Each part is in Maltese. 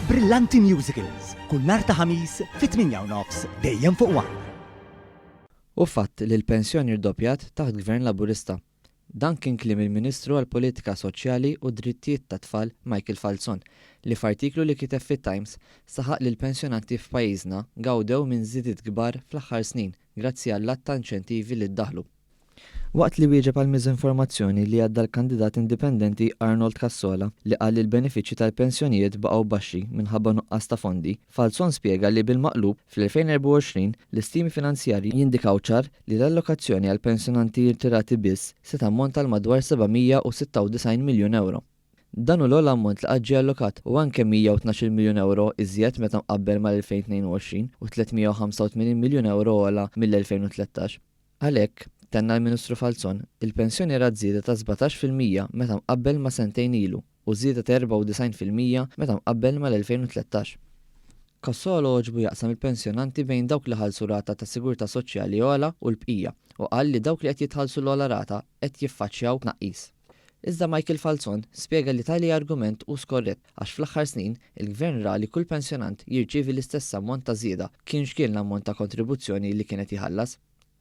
Brillanti Musicals, kull nhar ta' Ħamis fit-8 u nofs dejjem fuq One. Hu fatt li l-pensjoni rdoppjat taħt Gvern Laburista. Dan kien kliem il-Ministru għall-Politika Soċjali u d-Drittijiet tat-Tfal Michael Falzon li f'artiklu li kiteb fit-Times saħaq li l-pensjonanti f'pajjiżna gawdew minn żidiet kbar fl-aħħar snin grazzi għall-għadd ta' inċentivi li ddaħħlu. Waqt li wieġeb għal miżinformazzjoni li għadda l-kandidat indipendenti Arnold Cassola li qal li l-benefiċċji tal-pensjonijiet baqgħu baxxi minħabba nuqqas ta' fondi, Falzon spjega li bil-maqlub, fl-2024 l-istimi finanzjarji jindikaw ċar li l-allokazzjoni għall-pensjonanti irtirati biss se tammonta għal madwar 796 miljun ewro. Dan hu l-ogħla ammont li qatt ġie allokat u anke 112-il miljun ewro iżjed meta mqabbel mal-2022 u 385 miljun ewro ogħla mill-2013. Għalhekk, tenna l-Ministru Falzon, il-pensjoni rat żieda ta' 17% meta mqabbel ma' sentejn ilu u żieda ta' 94% meta mqabbel mal-2013. Cassola għoġbu jaqsam il-pensjonanti bejn dawk li ħallsu rata ta' sigurtà soċjali ogħla u l-bqija u qal li dawk li qed jitħallsu l-ogħla rata qed jiffaċċjaw tnaqqis. Iżda Michael Falzon spjega li tali argument hu skorrett għax fl-aħħar snin il-Gvern ra li kull pensjonant jirċievi l-istess ammont ta' żieda kien x'kien l-ammont ta' kontribuzzjoni li kien qed jħallas.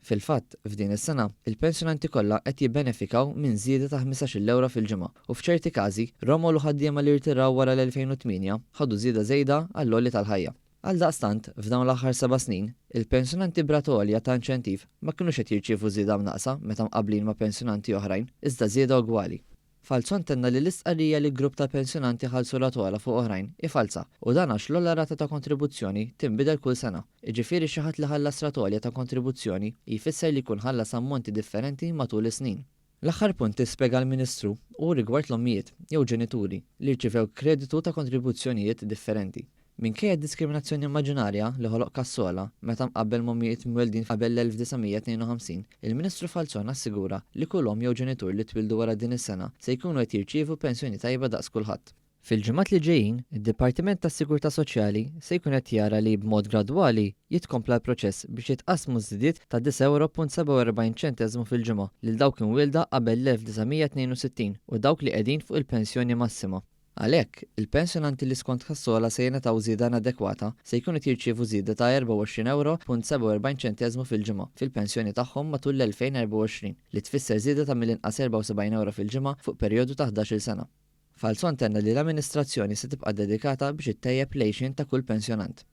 Fil-fatt, f'din is-sena, il-pensjonanti kollha qed jibbenefikaw minn żieda ta' ħmistax-il ewro fil-ġimgħa u f'ċerti każi, romol u ħaddiema li rtiraw wara l-2008 ħadu żieda żejda għall-għoli tal-ħajja. Għaldaqstant, f'dawn l-aħħar seba' snin, il-pensjonanti b'rata għolja ta' inċentiv ma kinux qed jirċievu żieda mnaqqsa meta mqabblin ma' pensjonanti oħrajn, iżda żieda ugwali. Falzon tenna li l-istqarrija li grupp ta' pensjonanti ħallsu rata ogħla fuq oħrajn hi falza u dan għax l-ogħla rata ta' kontribuzzjoni tinbidel kull sena, jiġifieri xi ħadd li ħallas rata għolja ta' kontribuzzjoni jfisser li jkun ħallas ammonti differenti matul is-snin. L-aħħar punt li spjega l-Ministru hu rigward l-ommijiet, jew ġenituri, li rċivew kreditu ta' kontribuzzjonijiet differenti. Minkejja d-diskriminazzjoni immaġinarja li ħoloq Cassola meta mqabbel m'ommijiet mweldin qabel l-1952, il-Ministru Falzon assigura li kull omm jew ġenitur li twieldu wara din is-sena se jkunu qed jirċievu pensjoni tajba daqs kulħadd. Fil-ġimgħat li ġejjin, id-Dipartiment tas-Sigurtà Soċjali se jkun qed jara li b'mod gradwali jitkompla l-proċess biex jitqassmu żidiet ta' disa' ewro punt 47 ċenteżmu fil-ġimgħa lil dawk imwielda qabel l-1962 u dawk li qegħdin fuq il-pensjoni massima. Għalhekk, il-pensjonanti li skont Cassola se jingħataw żieda inadekwata se jkunu qed jirċievu żieda ta' 24 ewro punt 47 ċenteżmu fil-ġimgħa fil-pensjoni tagħhom matul l-2024, li tfisser żieda ta' mill-inqas 74 ewro fil-ġimgħa fuq perjodu ta' ħdax-il sena. Falzon tenna li l-amministrazzjoni se tibqa' dedikata biex ittejjeb l-għixien ta' kull pensjonant.